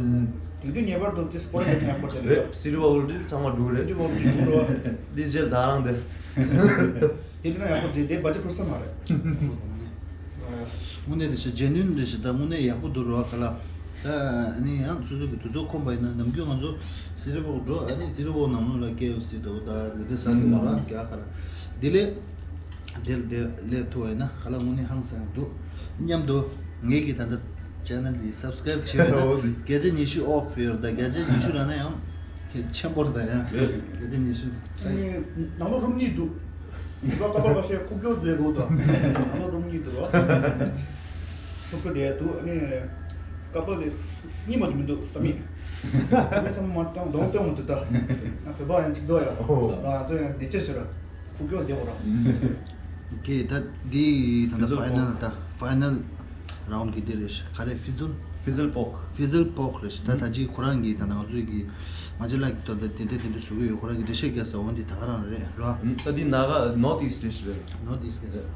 དེང་དུས་ངེས་པར་དུ་དེ་སྐོར་ར་ཡོད་ན་ཡག་པོ་ཅིག་རེད། རེད། སི་ཊི་ཝོལ་ཌི་ཚང་མ་འགྲོ་གི་རེད། སི་ཊི་ཝོལ་ཌི་འགྲོ་རོགས། ལི་ཇེལ་ད་རང་དེ། དེ་འདྲ་ན་ཡག་པོ་དེ་དེ་བ་ཇེ་ཁྲོ་ས་མ་རེད། དངོས་གནས་དེ་ཞེ་ཇེ་ནུན་རེད་ཞེ་ད་དངོས་གནས་ཡག་པོ་འདུག་རོགས་ག་ལ། ད་ཨ་ནི་ཡང་སོ་སོ་གི་དུས་ཚོད་ཁོམ་པ་ཡིན་ན་ནམ་རྒྱུན་ང་ཚོ་སི་ཊི་ཝོལ་འགྲོ་ཨ་ནི་སི་ཊི་ཝོལ་ནང་ལོགས་ལ་ཀེ་ཨེཕ་སི་འདྲ་བོ་ད་གི་དེ་ས་གི་མ་ར་རྒྱག་ག་ལ། དེ་ལས། དེ་དེ་ལས་ཐུ་བ་ཡིན་ན་ཧ་ལ་དངོས་གནས་ཧང་སང་འདུག་མཉམ་དུ་ངེད་ཀྱི་ད་ལྟ་ཆེ་ནལ་འདི་སབ་སི་ཀ་རེབ་བྱེད་ཡོད་ན་བརྒྱ་ཆ་ཉི་ཤུ་ཨོཕ་ཡོད་རེད། ད་བརྒྱ་ཆ་ཉི་ཤུ་རག་ན་ཡང་གལ་ཆེན་པོ་རེད། ད་ཡང་བརྒྱ་ཆ་ཉི་ཤུ་ད་ནང་ལོ་རུམ་གཉིས་འདུག་ད་ཀ་པར་པ་ཤེ་ཁུག་ཀྱོག་མཛོད་དགོས་དང་ནང་ལོ་རུམ་གཉིས་འདུག་ཁུག་ཀྱོག་དེ་འདུག་ཨ་ནི་ཀ་པར་དེ་གཉིས་མ་གཏོགས་མི་འདུག་ས་མིག་ཨ་ནི་ཚང་མ་སྟོང་སྟོང་སྟོང་མ་འདུག་ད་ང་བོད་པ་ཡང་གཅིག་འདུག་ཡ། ང་ཚོ་ཡང་བདེ་སྐྱིད་ཞུ་ར། ཁུག་ཀྱོག་བདེ་བོ་ར། ཀེ་ད་འདི་ད་ལྟ་ཕའི་ནལ་ད་ཕའི་ནལ་རའུན་གི་འདི་རེད་ཤག་ག་རེ་ཕི་ཛུལ། ཕི་ཛུལ་པོག་ཕི་ཛུལ་པོག་རེད་ཤག་ད་ད་ཅི་ཁོ་རང་གི་ད་ང་ཚོའི་གི་ང་ཅི་ལ་གི་ད་ལྟ་དེ་འདྲ་དེ་འདྲ་བཟོ་གི་ཡོད། ཁོ་རང་གི་འགྲེལ་བཤད་རྒྱག་ས་འོན་ཏེ་ད་ག་རང་རེད་ར། ད་འདི་ནཱ་ག་ནོར་ཨིསྟ་ཌིཤ་རེད། ནོར་ཨིསྟ་རེད།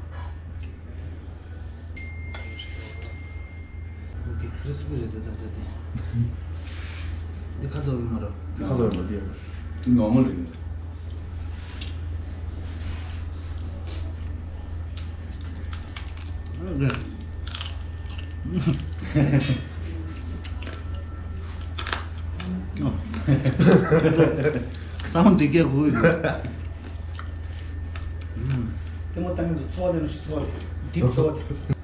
ཨོ་ཀེ། ཀྲིས་པི་རེད་འདུག་ད་ལྟ་དེ། འདི་ཁ་ཚ་བོ་ཡིན་མ་རེད། ཁ་ཚ་བོ་མ་དེ། འདི་ནོར་མལ་རེད། ཨ་ལས། ཨོ། སའུན་ཌི་འདི་སྐད་གོ་གི་འདུག་ལྟད་མོ་ལྟ་མཁན་ཚོ་ཚོར་བ་ལེན་རོགས་ཞིག་ཚོར་བ་ལེན། ཌིབ་ཚོར་བ་ལེན།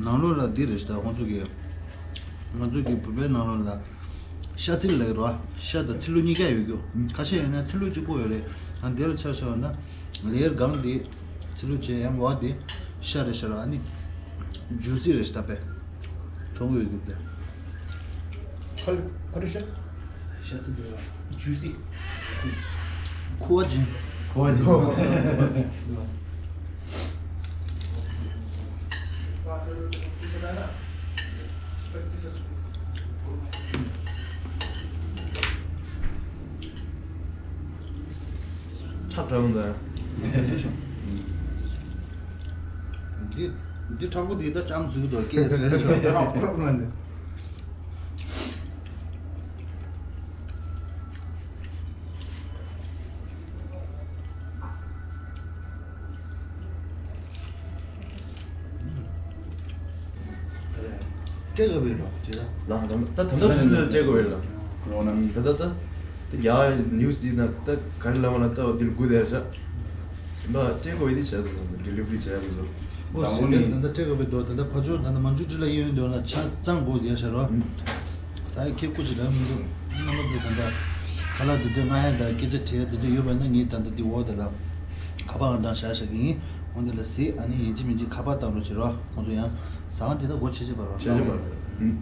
ནང་ལོགས་ལ་འདི་རེད་ཤག་ད་ཁོང་ཚོ་གི་ང་ཚོ་གི་བོད་པའི་ནང་ལོགས་ལ་ཤ་ཚིལ་ལབ་ཀྱི་རེད་བ། ཤ་དང་ཚིལ་ལུ་གཉིས་ཀ་ཡོད་རྒྱུ། ཁ་ཤས་ཡིན་ན་ཚིལ་ལུ་གཅིག་པོ་ཡོད་རེད། ཨ་འདི་ལ་ཆ་བཞག་ན་ལེ་ཡར་སྒང་འདི་ཚིལ་ལུ་བྱས། ཡང་འོག་འདི་ཤ་རེད་ཤག་ར། ཨ་ནི་ཇུ་སི་རེད་ཤག་ད་དཔེ་མཐོང་གི་ཡོད་རྒྱུ་དེ། ཁ་ལ་ཁ་ལ་ཤ། ཤ་ཚིལ་འདི་ར། ཇུ་སི། ཁུ་བ་ཅན། ཁུ་བ་ཅན། ཁྲག་འདྲ་མོ་འདུག་འདི་འདི་མཁྲེགས་པོ་འདི་ད་ལྕམ་ཟུག་འདུག་སྐད་ཟེར་ཞོག་ད་རང་ཁོག་ལ་འདི། སྤྲད་དགོས་པའི་རོགས་ཅེས་ད། ལ་ད་ད་ད་ད་དུས་ཚོད་སྤྲད་དགོས་པའི་ལ། ཁོ་རང་ནམ་ད་ད་ད་ད་ཡ་ནིའུ་སི་འདི་ན་ད་ག་རེ་ལབ་མ་ལ་ད་འདིར་སྒུག་བསྡད་ཤག་ད་སྤྲད་དགོས་ཡིན་དེ་བྱས་ད་ཌི་ལི་ཝ་རི་བྱས་ད་ཚོ། ཨོ་ཟེར་ད་ད་སྤྲད་དགོས་པའི་འདུག་ད་ད་ཕ་ཆོས་ད་ད་མ་འཇུ་ཏྲི་ལ་གཡས་གཡོན་འདོན་ལ་ཆ་གཙང་དགོས་བསྡད་ཤག་རོ། ས་ཡི་ཁེ་ཀུ་ཅི་ར་མི་འདུག་རྣམ་པ་འདི་ད་ད་ཁ་ལག་འདི་འདྲ་ང་ཡང་ད་སྐད་ཆ་དྲི་ཡ་འདི་འདྲ་ཡོད་པ་ན་ངས་ད་ད་འདི་འོག་ད་ལ་ཁ་པར་ཨང་གྲངས་བཞག་བཞག་གི་ཡིན། འོ་འདི་ལ་གཟིགས། ཨ་ནི་ཡིན་གཅིག་མིན་གཅིག་ཁ་པར་བཏང་རོགས་བྱེད་རོགས། ཁོང་ཚོ་ཡང་ཟ་ཁང་དེ་ད་སྒོ་ཕྱེ་བྱེད་པ་རོགས། ཕྱེ་བྱེད་པ་རོགས།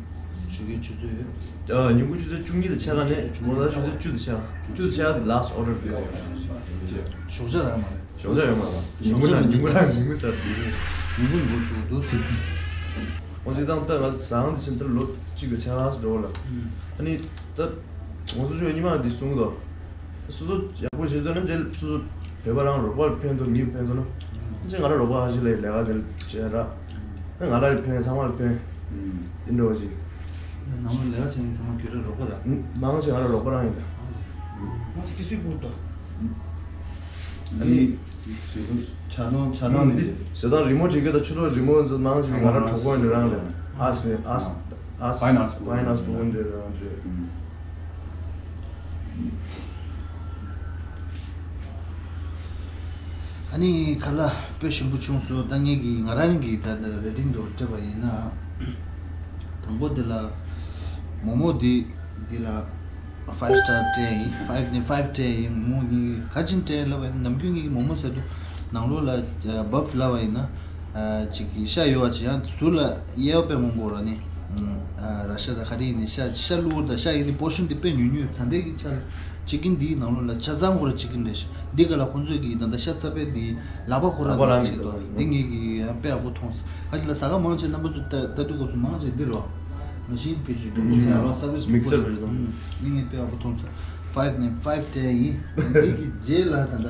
ཞོགས་ཀའི་ཆུ་ཚོད། ཨ་ཉིན་གུང་ཆུ་ཚོད་བཅུ་གཉིས་དང་ཕྱེད་ཀ་ནས་ཉིན་གུང་ཆུ་ཚོད་བཅུ་དང་ཕྱེད་ཀ་བཅུ་དང་ཕྱེད་ཀ་དེ་ལ་སི་ཊི་ཨོ་ཌར་དེ། ཞོགས་ཇ་རག་མ་རེད། ཞོགས་ཇ་ཡོད་མ་རེད། ཉིན་གུང་ལ་ཉིན་གུང་ལ་ཉིན་གུང་ཟ་དེ། ཉིན་གུང་འགོ་ཚུགས་འདུག་ཟེར། འོ་ཅིག་དང་ད་ང་ཟ་ཁང་དེ་ཕྱིན་ད་ལོ་གཅིག་དང་ཕྱེད་ཀ་ཙམ་འགྲོ་བ་ལ། ཨ་ནི་ད་ང་ཚོ་ཆོས་ཉི་མ་འདི་གསུང་གི་འདུག་སོ་སོ་ཡག་པོ་བྱེད་འདོད་ན་འདྲེ་སོ་སོ་བོད་པ་རང་རོགས་པ་ལ་ཕན་ཐོགས་མི་ལ་ཕན་ཐོགས་ན། ཅེས་ང་རང་རོགས་པ་ཧ་ཅི་ལ་ལས་ཀ་དེ་བྱས་ར། ང་ལ་ཕན་ཚང་མ་ལ་ཕན། དེ་འདྲ་བ་ཅིག་ནང་ལ་ལས་ཀ་བྱེད་མཁན་ཚང་མ་ཁྱོད་རང་རོགས་པ་ར། མང་ཆེ་ང་རང་རོགས་པ་རང་ཡིན་ད། ང་ཅི་སུས་ཕུལ་ཏོ། ཨ་ནི། ཆ་ནང་ཆ་ནང་ནི། བཟོ་སྟངས་རི་མོ་བྲིས་གི་ད་ཆུ་ལོག་རི་མོ་ཚོ་མང་ཆེ་ང་རང་གྲོགས་པོ་ཡིན་རང་ལས། ཨ་སི་ཨ་སི་ཨ་སི་ཕའིན་ཨ་སི་ཕའིན་ཨ་སི་ཕུལ་འདྲ་རང་རེད། ཨ་ནི་ཁ་ལག་དཔེ་ཞིམ་པོ་བྱུང་སོང་། ད་ངེད་ཀྱིས་ང་རང་གིས་ད་ལྟ་རེ་ཊིང་དུ་སྤྲད་པ་ཡིན་ན། དང་པོ་འདི་ལ་མོག་མོག་འདི་འདི་ལ་ཕའིབ་སི་ཊར་སྤྲད་ཡིན། ཕའིབ་ནས་ཕའིབ་སྤྲད་ཡིན། མོག་མོག་འདི་ག་ཅིན་སྤྲད་ལབ་པ་ཡིན་ན། ནམ་རྒྱུན་ངེད་ཀྱིས་མོག་མོག་ཟེར་དུས་ནང་ལོགས་ལ་བབ་ལབ་པ་ཡིན་ན། ཅིག་གི་ཤ་ཡོད་པ་ཅིག་ཡང་ཟུར་ལ་གཡས་པ་དཔེ་མང་པོ་ར་ནི། ར་ཤ་དང་ག་རེ་ཡིན་ནི་ཤ་ཤ་བླུགས་དང་ཤ་ཡིན་ནི་པོར་ཤོན་དེ་དཔེ་ཉུང་ཉུང་། ད་ལྟའི་གི་ཆ་ལ་ཅི་ཀིན་འདིའི་ནང་ལོགས་ལ་ཆ་ཚང་ཁོ་ར་ཅི་ཀིན་རེད་ཤག་འདི་ག་ལ་ཁོང་ཚོས་གི་ད་ལྟ་ཤ་རྩ་བའི་འདི་ལག་པ་ཁོ་ར་ལག་པ་རང་ཅིག་གི་འདུག་འདི་ངེད་ཀྱི་ཡང་དཔེ་ཡག་པོ་མཐོང་སོང་། ཨ་ཅི་ལ་ཟ་ཁང་མང་ཆེ་རྣམ་པ་ཚོ་ལྟ་ལྟ་དུས་སྐབས་སུ་མང་ཆེ་འདི་རོ། མ་ཤིན་པེ་ཅི་ཀིན་ཟེར་རོ། སར་བིས་མིག་སར་རེད་དང་། འདི་ངས་དཔེ་ཡག་པོ་མཐོང་སོང་། ཕའིབ་ནས་ཕའིབ་སྤྲད་ཡིན། འདི་གི་རྗེས་ལ་ད་ལྟ་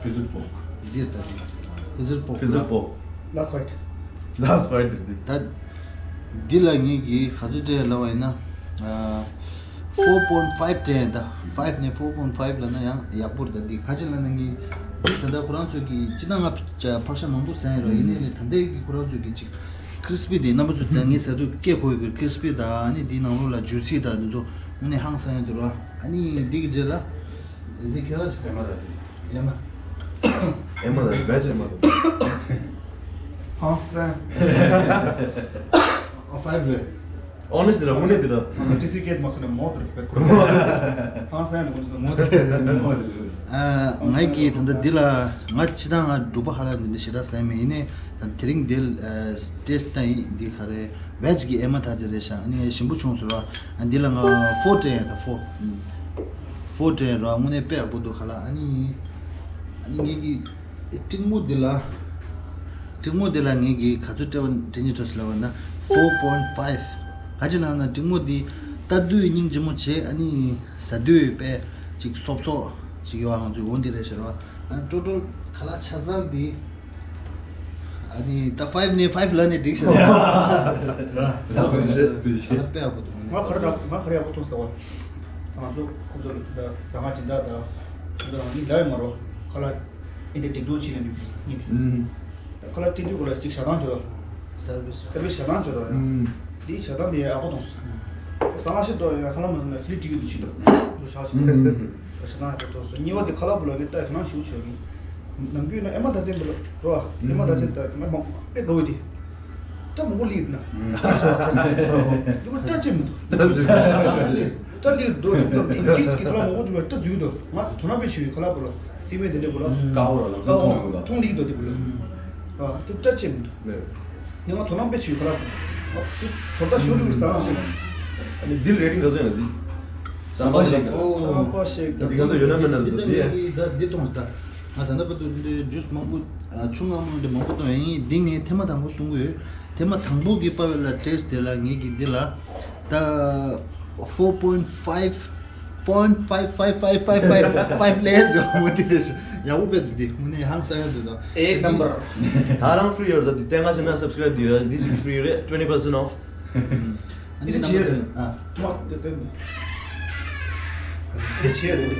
ཕི་ཟིལ་པོག་འདི་ལྟ་སྟེ། ཕི་ཟིལ་པོག་ཕི་ཟིལ་པོག་ཕི་ཟིལ་པོག་ལ་སི་ཊི་ཕའིཊ། ལ་སི་ཊི་ཕའིཊ་འདི། ད་འདི་ལ་ངེད་ཀྱིས་ག་ཚོད་སྤྲད་ལབ་པ་ཡིན་ན། ཨ་ཕོར་པོའིན་ཕའིབ་སྤྲད་ཡིན་ད། ཕའིབ་ནས་ཕོར་པོའིན་ཕའིབ་ལབ་ན་ཡང་ཡག་པོ་རེད་ད། འདི་ག་ཅི་ལབ་ན་ངས་འདི་ད་ལྟ་ཁོ་རང་ཚོས་ཀྱིས་ཅི་ད་ང་ཕག་ཤ་མང་པོ་ཟ་ཡིན་རོ། ཡིན་ནའི་ལས་ད་ལྟའི་གི་ཁོ་རང་ཚོས་ཀྱིས་ཅིག་ཁི་རི་སི་པི་དེ་རྣམ་པ་ཚོ་ད་ངས་ཟ་དུས་སྐད་གོ་ཡོད་གི། ཁི་རི་སི་པི་དང་ཨ་ནི་འདིའི་ནང་ལོགས་ལ་ཇུ་སི་དང་འདི་ཚོ་དངོས་གནས་ཧང་སང་ཡོད་འདུག་རོ། ཨ་ནི་འདི་གི་རྗེས་ལ། ཨེ་ཟི་ཁྱོད་རང་ཅིག་ཨེ་མ་ད་ཟི། ཨེ་མ། ཨེ་མ་ད་ཟི་བེ་ཇི་ཨེ་མ་ད། ཧང་སང་། ཨ་ཕའིབ་རེད། ཨོ་ནེ་སི་ལ་དངོས་གནས་དེ་ལ། ང་ཚོ་ཏི་སི་ཀེད་མ་སོང་ནས་མོ་དེ་རེད་པས་ཁོ། ཧང་སང་ནས་ཁོ་ཚོ་མོ་དེ་རེད། མོ་དེ་རེད། ཨ་ང་གིས་ད་ལྟ་འདི་ལ་ང་ཅི་ད་ང་འབྲུག་པ་ཧ་ལ་འདི་འདྲ་ཞེ་དྲག་ཟ་ཡི་མེད། ཡིན་ནའི་དེ་རིང་འདི་ཨ་ཊེ་སི་ཊི་ད་ཡིན། འདི་ག་རེ་བེ་ཇི་གི་ཨེ་མ་ད་ཟི་རེད་ཤག་ཨ་ནི་ཞིམ་པོ་བྱུང་སོང་ར། ཨ་འདི་ལ་ང་ཕོར་སྤྲད་ཡིན་ད། ཕོར། ཕོར་སྤྲད་ར། དངོས་གནས་དཔེ་ཡག་པོ་འདུག་ག་ལ། ཨ་ནི་ཨ་ནི་ངེད་ཀྱི་ཏིང་མོ་འདི་ལ། ཏིང་མོ་འདི་ལ་ངེད་ཀྱིས་ག་ཚོད་སྤྲད་པ་དྲན་གྱི་འགྲོ་ཟེར་ལབ་པ་ན་ཕོར་པོའིན་ཕའིབ། ག་ཅི་ལབ་ན་ཏིང་མོ་འདི་ལྟ་དུས་སྙིང་རྗེ་མོ་བྱས། ཨ་ནི་ཟ་དུས་དཔེ་ཅིག་སོབ་སོབ་ཅིག་ཡོད། ང་ཚོའི་འོ་འདི་རེད་ཟེར་བ། ཨ་ཊོ་ཊལ་ག་ལ་ཆ་ཚང་འདི། ཨ་ནི་ད་ཕའིབ་ནས་ཕའིབ་ལབ་ནས་འགྲིག་ཤག་ལགས་སོ། ཨ་ལ་དཔེ་ཡག་པོ་འདུག་ང་ཁ་ར་ང་ཁ་ར་ཡག་པོ་མཐོང་སོང་བ། ང་ཚོ་ཁོང་ཚོ་གི་ད་ཟ་ཁང་སྦྱིན་བདག་དང་ཁོང་ཚོ་རང་གཉིས་ལབ་ཡོད་མ་རོ། ཁ་ལག་ཨེ་འདི་སྒྲིག་སྒྲོག་བྱེད་ན་ནུས་གི་གཉིས་ཀྱི། ད་ཁ་ལག་སྤྲད་དུས་སྐོར་ལ་ཅིག་ཞག་དང་བྱོས་རོ། སར་བིས། སར་བིས་ཞག་དང་བྱོས་རོ། འདི་ཞག་དང་འདི་ཡག་པོ་མཐོང་སོང་། ཟ་ཁང་ཞིག་ཏུ་ཡང་ཁ་ལག་མ་ཟ་ན་ཕི་རི་ཇི་གི་འདུག་ཕྱི་དུ་འདུག་ཞག་ཞིག་ཞག་དང་ཡག་པོ་མཐོང་སོང་། གཉིས་པ་འདི་ཁ་ལག་བུ་ལ་ནི་ལྟ་ཡི་ཁ་ནང་ཞིག་བྱོས་གི། ནམ་རྒྱུན་ན་ཨེ་མ་ད་ཚན་འདི་ལ་རོ། ཨེ་མ་ད་ཚན་ད་ང་མང་པོ་དགའ་བོ་དེ། སྐྲ་མང་པོ་ལི་ཡོད་ན། འདི་མ་སྐྲ་ཅན་མི་འདུག་སྐྲ་ལི་འདུག་ཅིག་ཏུ་ནི་ཇིས་ཀྱི་ཁ་ལག་མང་པོ་བྱུང་བའི་སྐྲ་འཛུལ་འདུག་ང་དོ་སྣང་དཔེ་བྱེད་ཡོད་ཁ་ལག་བུ་ལ། སི་མེ་དེ་འདྲ་བུ་ལ། ཀ་བོ་ལ་ལ་ཀ་བོ་ཐོང་ཐོང་ལི་འདུག་དེ་བུ་ལ། ཨ་དེ་སྐྲ་ཅན་མི་འདུག་ནས་ང་དོ་སྣང་དཔེ་བྱེད་ཡོད་ཁ་ལག་བུ་ལ། དེ་དོ་ད་ཞོ་རུ་ཟ་ང་ཞིག་ཨ་ནི་འདི་རེ་ཊིང་ག་ཚོད་ཡོད་ན་འདི། ཙམ་པ་ཞིག་གི། ཙམ་པ་ཞིག་གི། འདི་ག་ཚོད་ཡོད་ན་མེད་ན་འདི་འདི་འདི་འདི་གཏོང་ད། ང་ད་ལྟ་བར་དུ་འདི་ཇུས་མང་པོ། ཆུང་ང་མོ་འདི་མང་པོ་གཏོང་ཡིན། འདི་ངས་ཐེངས་མ་དང་པོ་གཏོང་གི་ཡོད། ཐེངས་མ་དང་པོ་གི་པ་ཝེ་ལ་ཊེསི་དེ་ལ་ངས་ཀྱི་འདི་ལ་ད་four point five point five five five five five five ལས་ཡོད་མོ། འདི་རེད། ཡག་པོ་དཔེ་འདུག་འདི་དངོས་གནས་ཧང་སང་ཡོད་འདུག་ད། ཨེག་ནམ་བར། ད་རང་ཕི་རི་ཡོད་ད། འདི་ལྟས་ང་བྱས་ན་སབ་སི་ཀ་རེབ་འདི་ཡོད། འདི་ཅིག་ཕི་རི་རེད། twenty percent off། ཨ་ནི་ཆེ་རེད། ཨ། ཐུ་མ་དེ་དེ་ཆེ་རེད།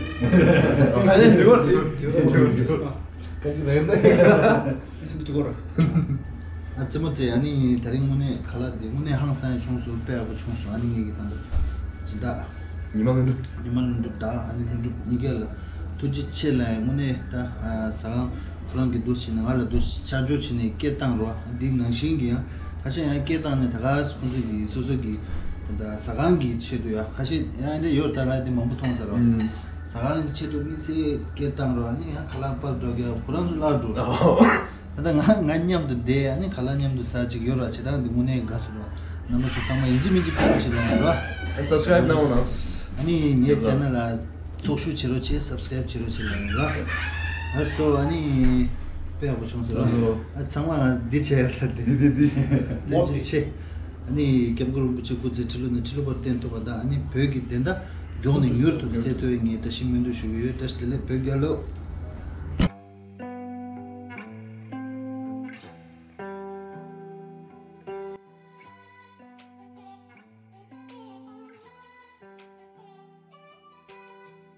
ཨ་ནི་འདི་བར་ཆེ་རེད། ཁ་ཅིག་རེད་ད། ཨ་ཙི་མོ་ཙི། ཨ་ནི་དེ་རིང་དངོས་གནས་ཁ་ལག་འདི་དངོས་གནས་ཧང་སང་ཡ་བྱུང་སོང་། དཔེ་ཡག་པོ་བྱུང་སོང་། ཨ་ནི་ངེད་ཀྱི་ད་ལྟ་སྦྱིན་བདག་ཉི་མ་ལྷུན་གྲུབ། ཉི་མ་ལྷུན་གྲུབ་དང་ཨ་ནི་ལྷུན་གྲུབ་གཉིས་ཀ་ལ་ཐུགས་རྗེ་ཆེ་ལ་ཡ། དངོས་གནས་ད་ཟ་ཁང་ཁོ་རང་གི་འདུ་བྱས་ནས་ང་ལ་འདུ་ཆ་འཇོག་བྱས་ནས་སྐད་བཏང་རོགས། འདི་ནང་བཞིན་གྱི་ཡང་ཁ་ཤས་ཡང་སྐད་བཏང་ནས་ད་ག་ཁོང་ཚོ་གི་སོ་སོ་གི་ད་ཟ་ཁང་གི་ཆེད་དུ་ཡ། ཁ་ཤས་ཡང་འདི་ཡོད་ད། ང་འདི་མང་པོ་མཐོང་ཚར་རོགས། ཟ་ཁང་གི་ཆེད་དུ་དམིགས་བསལ་སྐད་བཏང་རོགས། ཨ་ནི་ཡང་ཁ་ལག་པར་འགྲོ་གི་ཁོ་རང་ཚོ་བརླག་འགྲོ། ད་ལྟ་ང་ང་མཉམ་དུ་བསྡད། ཨ་ནི་ཁ་ལག་མཉམ་དུ་ཟ་ཅིག་ཡོད་ར། བྱེད་སྟངས་འདི་དངོས་གནས་དགའ་སོང་ར། རྣམ་པ་ཚོ་ཚང་མ་ཡིན་གཅིག་མིན་གཅིག་ཕེབས་ཤིག་ལ་ར། སབ་སི་ཀ་རེབ་གནང་རོགས་གནང་། ཨ་ནི་ངའི་ཆེ་ནལ་ལ་ཚོགས་ཞུགས་བྱེད་རོགས་བྱེད། སབ་སི་ཀ་རེབ་བྱེད་རོགས་བྱེད་ལ་ར། ཨ་སོ། ཨ་ནི་དཔེ་ཡག་པོ་བྱུང་སོང་ར། ཨ་ཚང་མ་ལ་འདི་བྱས་ཡ་ད། འདི་འདི་འདི་འདི་ཅི་ཆེ། ཨ་ནི་སྐྱབས་མགོན་རིན་པོ་ཆེ་སྐུ་ཚེ་ཁྲི་ལོ་ནས་ཁྲི་ལོ་བར་བརྟན་ཐུབ་པ་དང་། ཨ་ནི་བོད་ཀྱི་བདེན་མཐའ་མགྱོགས་ནས་མྱུར་དུ་གསལ་ཐུབ་པའི་ངས་བཀྲ་ཤིས་སྨོན་འདུན་ཞུ་གི་ཡོད། བཀྲ་ཤིས་བདེ་ལེགས། བོད་རྒྱལ་ལོ།